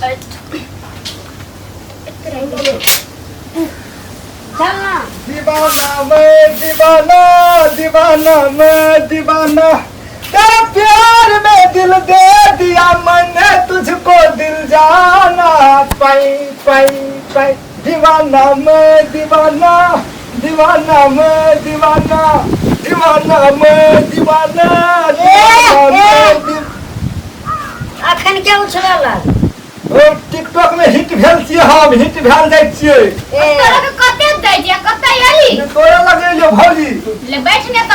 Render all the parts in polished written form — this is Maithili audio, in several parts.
चल ना। दीवाना मैं दीवाना, दीवाना मैं दीवाना, तेरे प्यार में दिल दे दिया मैंने तुझको दिल जाना। पाई पाई पाई दीवाना मैं दीवाना, दीवाना मैं दीवाना, दीवाना मैं दीवाना, दीवाना मैं दीवाना। अखन के उछलल? ओ टिकटॉक में हिट भेल छियै, हम हिट भेल जाइ छियै। ए तोरा के कते दै छियै, कते एली? तोरा लगेलियो भौजी। ले बैठ ने त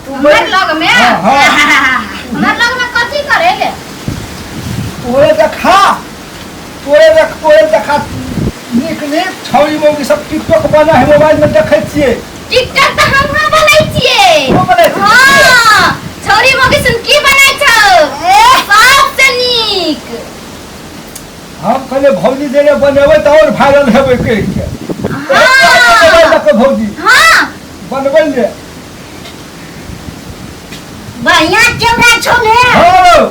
तू हमर बैठ। लग में। हाँ, हाँ। हमर लग में कथी करे ले? तोरे देखा, तोरे देख, तोरे देखा। नीक नीक छौरी मौगी सब टिकटॉक बना है, मोबाइल में देखै छियै। टिकटॉक तऽ हम हम बनै छियै। तू बनै छियै? हाँ, छौरी मौगी सुन की बनै छौ सबसे नीक। हम कहलियै भौजी जे जे बनेबै तऽ आओर वायरल हेबै कहि के। हाँ। मोबाइल लऽ कऽ भौजी हाँ। बनबै ले। बढ़िया कैमरा छौ ने? हाँ,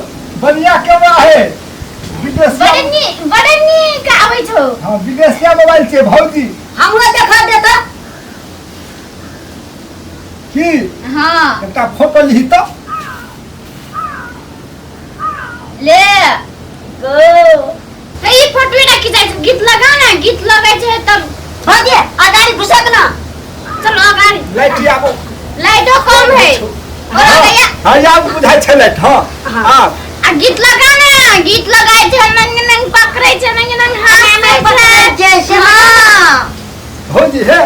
बढ़िया कैमरा है विदेशिया। बड़ नीक, बड़ नीक आबै छौ। हाँ, विदेशिया मोबाइल छै भौजी। हमरो देखा दे तऽ। की? हाँ। एकटा फोटो लिही तऽ। ले। गो। हे, ई फोटो ना खिचाइ छै, गीत लगा ना, गीत लगै छै तब। भौजी अगाड़ी घुसक ना। चलो अगाड़ी। लाइट आबो। लाइटो कम है और गया। हाँ, आब बुझाइ छै लाइट। हाँ, आब। आ गीत लगा ना, गीत लगाइ छै, नंग नंग पकड़ै छै, नंग नंग हाथ दै छै। जैसे। हाँ। भौजी हे,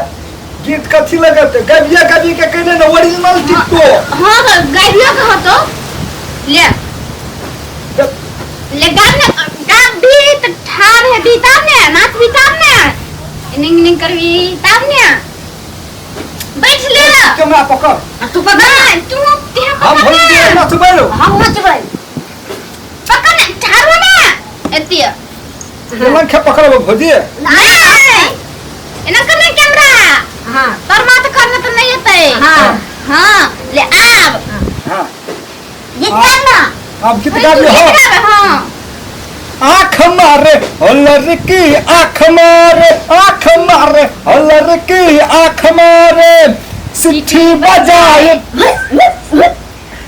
गीत कथी लगत? गबिया गबी के कहने ने ओरिजिनल टिकटॉक। हाँ, तो गाबियो के होतो। ले ले गाब ने, गाब भी त ठार है भी तब ने नाच भी तब ने निंग निंग करबी तब ने। बैठ ले। कैमरा पकड़। आ तू पकड़। ना, तू ते हम पकड़ भौजी ना। नचबै। हम नचबै। पकड़ ना, ठार हो ना एतिय। एना के पकड़ब भौजी? नहीं, एना कर ना कैमरा। हाँ। तोर माथ करने तो नहीं एतै। हाँ। हाँ, ले आब। हाँ। गीत गाब ना। अब गीत तू गाबी? गीत हो। गाब, हाँ। आँख मारे हो लड़की, आँख मारे, आँख मारे हो लड़की, आँख मारे, सिट्ठी बजाए,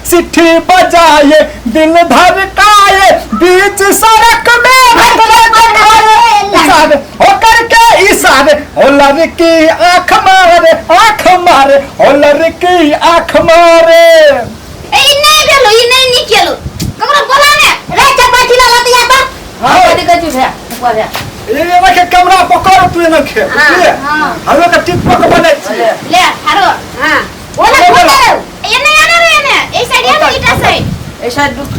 सिट्ठी बजाए, दिल धड़काए, बीच सड़क में भटके देखाए, इशारे हो करके इशारे हो लड़की, आँख मारे, आँख मारे हो लड़की, आँख मारे। ए, ई नहीं भेलो, ई नहीं निकलो, ककरो बोला ने। रे चपाती ला लतिया पर। हाँ। कथी कहै छी भैया? फुआ भैया। ये एना के कैमरा पकड़ तू, एना के। हाँ, हाँ। हम लोग के टिकटॉक बनै छियै। ले हारो। हाँ, ओला बोला। फोटो। ये नहीं आना रे, एने ए साइड, या ईटा साइड। ऐसा दुख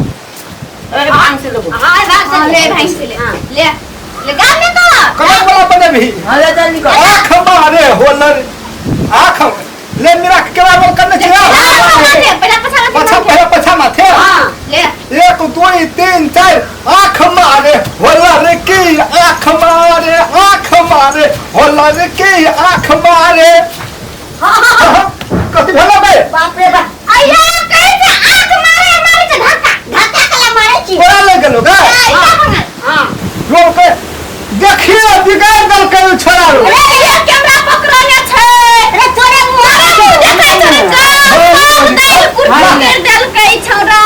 अरे भांग से लोगो। हाँ, भाग हाँ, से ले भाई से ले। हाँ। ले ले गाम में तो कमर वाला बनेबही? हाँ, ले जल्दी कर। आँख मारे हो लड़ आँख ले मेरा कैमरा बंद करने छियै। ले पहला पछा। पछा, पहला पछा माथे। हाँ। ले। 1 2 3 4, आँख मारे हो लड़की, आँख मारे, आँख मारे हो लड़की, आँख मारे। हाँ। कथी भेलो बे? बाप रे बाप। अय्या, कैसे आंख मारे मारे के धक्का। धक्का कला मारे छी। तोरा ले गेलो गा? ऐसा बनल। हाँ। लोग के देखिए बिगाड़ देलकै ओ छोड़ा रो। अरे ये कैमरा पकड़ने छै। अरे तोरे मुँह तोरा मुँह देखै छै रे, का दाल कुर्सी कर देलकै छौड़ा।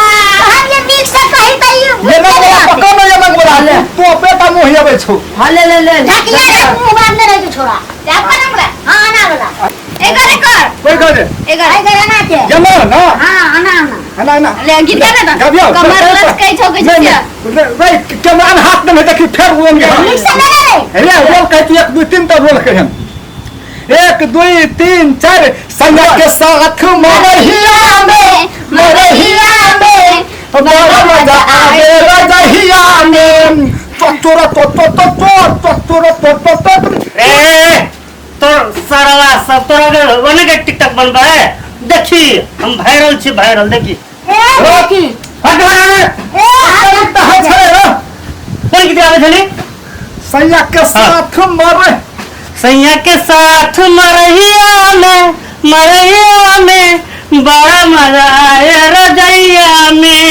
हम ये नीक से कही त ई ये ना बोला पकड़ ना, ये ना बोला तू अपने का मुँह अबै छौ। हाँ, ले ले ले। ढकिया रे, मुँह बांधने रहे छोड़ा। जा पर हमरा। हाँ, आना वाला। एकर एकर। कोई करे। एकर। आई गए ना के। ये ना ना। हाँ, आना आना। ना ना। ले गीत गा ना। गबियो। कमर लचकै छौ के नहीं छिया। नहीं भाई, कैमरा में हाथ नहीं देखी फेर वो में। नीक से ले ले। रे रोल कहै तू 1 2 3 तब रोल कहियन। 1 2 3 4, संगा के साथ मरहिया में, मरहिया में बड़ा मजा आवे रजहिया में, तो तोरा तो तो तो तो तो तोरा तो तो तो। रे तोर सारा सब तोरा के ओने के टिकटॉक बनबा है, देखी हम वायरल छी, वायरल देखी। ए देखी हट हट। ए हट हट रे। कोन गीत गाबै छली? सैया के साथ मर सैया के साथ मरहिया में, मरहिया में बड़ा मजा आए रजैया में।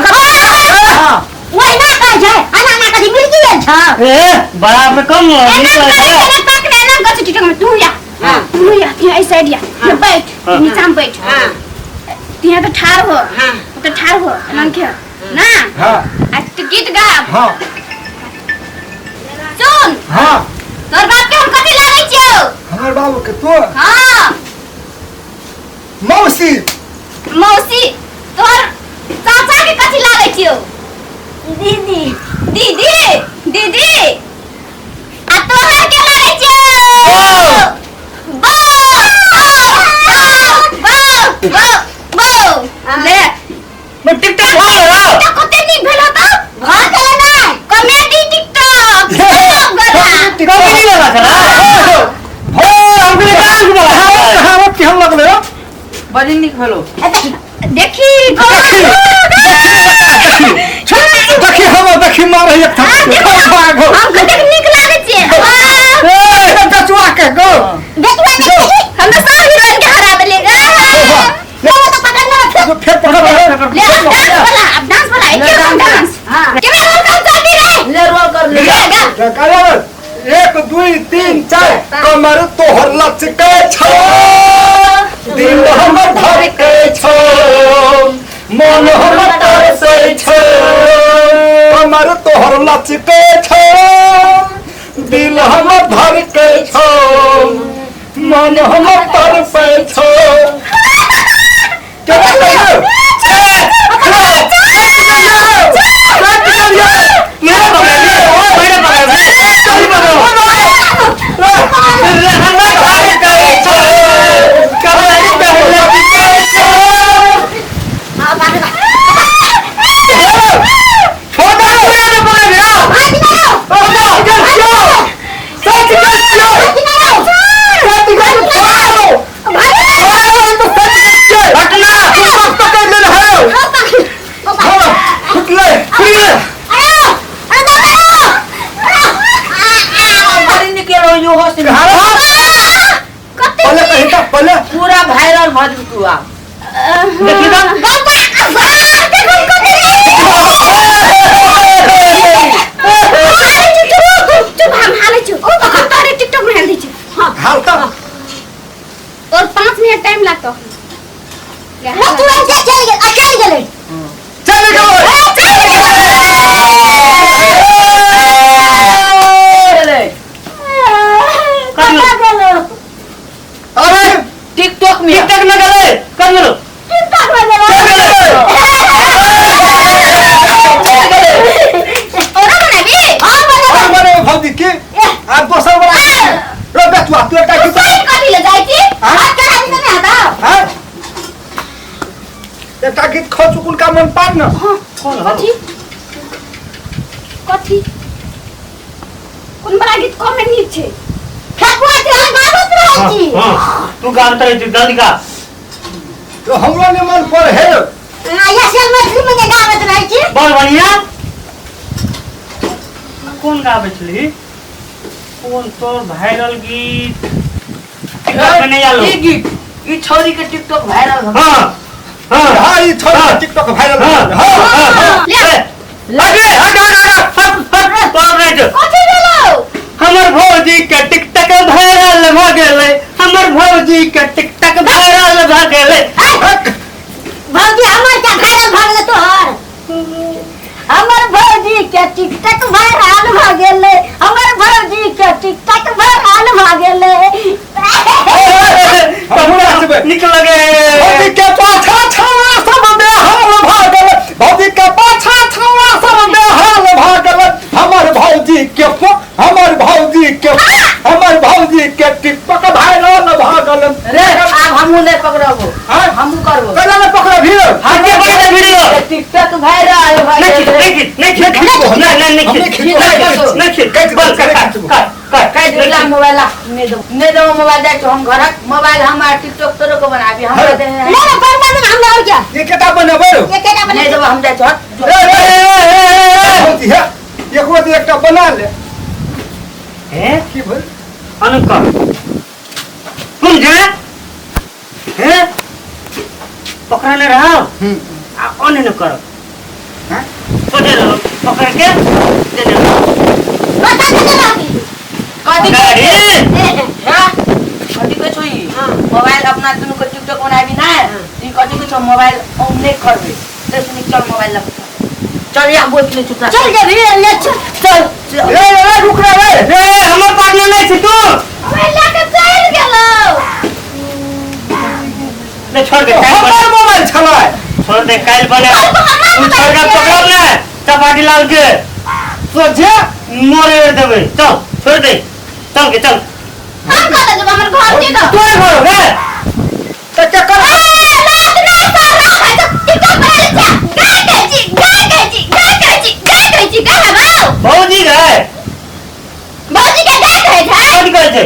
हाँ। छौ। ए बड़ा में कम एना नीक करे लगै एना पकड़े एना गछ टिकटॉक में तू या। हाँ। तू या तू ऐ साइड या। हाँ। बैठ हाँ। नीचा में बैठ। हाँ। तिहाँ तो ठाड़ हो। हाँ। तो ठाड़ हो एना के ना। हाँ। आ तू गीत गा। हाँ। सुन। हाँ। तोर बाप के हम कथी लागै छियौ? हमर बाबू के तो हाँ। मौसी। मौसी तोहर चाचा के कथी लागै छियौ? दीदी। दीदी दीदी आ तोहर के लागै छियौ? बौ बौ बौ बौ बौ ले। मैं टिकटॉक भऽ गेलौ। टिकटॉक कते नीक भेल होतौ? भऽ गेलै नै। कॉमेडी टिकटॉक गला। कॉमेडी वाला छलै। हो हम गेलै डांस वाला। कहावत केहन लगलै हौ? बड़ी नीक भेलो। देखी देखी हम देखी मारे एक थप्पड़। हम कतेक नीक लागै छियै। ए बचुआ के गो। बेटुआ ने हम तऽ सब हीरोइन के हरा देलियै। तो पकड़ ले। फेर पकड़ ले अब डांस वाला, अब डांस वाला, एके रंग डांस। हाँ। केमे रोल कर चलती रे? ले रोल कर ले। गा गा। 1 2 3 4 कमर तोहर लचके छौ, दिल हमर धड़के छौ, मन हमर तरसै छौ। कमर तोहर लचके छौ, दिल हमर धड़के छौ, मन हमर तरसै छौ। केना कहियौ? मेरे पकड़ लियो, मेरे बड़ी नीक एलो यो हंसी। कते पहले कही त पहले पूरा वायरल भऽ जेतौ तू आब। देखी तऽ। बाबा देखो कते चुप हम हालै छु। हम तोरे टिकटॉक में हाल दै छु। हां हाल त और 5 मिनट टाइम लागतो। वो तुरंत चल गेल, चल गेलै। चल गो। गेलै। कतऽ गेलो? अरे टिकटॉक में। टिकटॉक में गेलै कर गेलो। टिकटॉक में गेलो। ओरा बनाबी? हाँ बनेबै। और मरे भौजी के आ दोसर वाला रो बेटुआ तू एकटा गीत साइड कथी ले जाइ छी? हाँ? हाथ चढ़ा दितै ने हटाओ। हाँ? एकटा गीत खो चुकुल का मन पार न। कौन हौ? कथी कथी कोन बड़ा गीत कम में नीक छै? ठकुआ के हम गाबैत रहै छी। हाँ, तू गाबैत रहै छी जल्दी गा। तो हमरो ने मन पर हे। हाँ, यह से मैथिली में जे गाबैत रहै छी। बड़ बढ़िया। कोन गाबै छली? कोन तोर वायरल गीत? टिकटॉक में नहीं आलो। ई गीत ई छौरी के टिकटॉक वायरल भऽ हाँ हाँ हाँ ई छोरा टिकटॉक वायरल। हाँ हाँ हाँ हाँ। ले। अरे हट हट हट हट हट तोर नहीं छौ। कथी भेलौ? हमर भौजी के टिकटॉक वायरल भऽ गेलै। हमर भौजी के टिकटॉक वायरल भऽ गेलै। भौजी हमर क्या वायरल भऽ गेलै तोहर? हमर भौजी के टिकटॉक वायरल भऽ गेलै। हमर भौजी के टिकटॉक वायरल भऽ गेलै। हमहूँ नाचबै। नीक लगे। भौजी के पाछा छौड़ा सब बेहाल भऽ गेल। भौजी के पाछा छौड़ा सब बेहाल भऽ गेल। हमर भौजी के हमर भौजी के हमर भौजी के टिकटॉक वायरल भऽ गेल। रे आब हमहूँ नहि पकड़बो। हाँ? हमहूँ करबो। कैला ने पकड़ भीड़। हाथे पकड़ वीडियो। टिकटॉक वायरल भऽ नहीं गेलै। नहीं नहीं नहीं नहीं नहीं हम नहीं खींचबो। नहीं खींच काटि बंद दे, कर काटि दे। कर कर काटि देला मोबाइल नहि देबो, नहि देबो मोबाइल। जाइ छौ हम घरक मोबाइल हम टिकटॉक तोरो के बनाबी हमरा दे। ले ले बनबा दे हमरा और क्या? ये केटा बनेबै? एकेटा नहि बनेबै। देबो हम जाइ छौ। ए, ए, ए, ए, ए, भौजी हे एको दिन एकटा बना ले। हे की भेल? अनुकर तुम जे हे पकड़ने रहो आ ऑन न करो। हाँ? सोझे रहो पकड़ के देने रहो। चलाबी कथी गाड़ी हाँ कथी कहै छौ ई मोबाइल अपना दुनू के टिकटॉक बनाबी ना ई कथी कहै छौ मोबाइल ऑन नहि करबै से सुनी चल मोबाइल लग चल या बोल ले चुप चल जेबही ले चल चल चल ए ए रुक रे रे ए हमर पार्टनर नहीं छी तू मोबाइल लऽ के चलि गेलौ ले छोड़ दे काल्हि हमर बने मोबाइल छलै छोड़ दे काल्हि बने तू छोड़ के पकड़ब ने चपाटी लाल के सोझे मोरे देबै चल छोड़ दे चल के चल हम कतऽ जेबै हमर घर के तऽ तोरे घर रे तऽ केकर ए लात ना साला है तो टिकटॉक बना ले जा गाय कहै छी गाय कहै छी गाय कहै छी गाय कहै छी गाय हौ भौजी गए भौजी के गाय कहै छै कथी कहै छै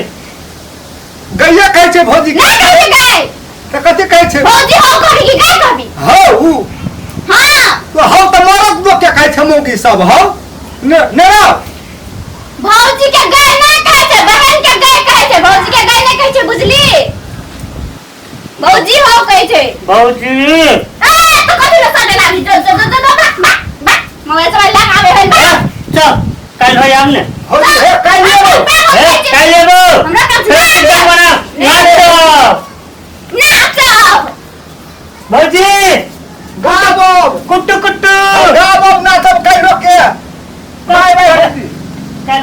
गैया कहै छै भौजी नहि कहै छै गाय तऽ कथी कहै छै भौजी हौ कहबी कि गाय कहबी हौ उ हाँ तो हौ तऽ मरद लोक के कहै छै मौगी सब हौ ने ने रौ भौजी के गाय नहि कहै छै बहन के गाय कहै छै भौजी के गाय नहि कहै छै बुझली भौजी हौ कहै छै भौजी ए तो कथी लसा देला भी जो जो जो जो बा बा बा मोबाइल सब लगा आवे है बा चल काल्हि हो आब ने भौजी हे काल्हि एबौ हे काल्हि एबो हमरा काम फेर टिकटॉक बना नाचब नाचब भौजी गाबब कुट्टू कुट्टू।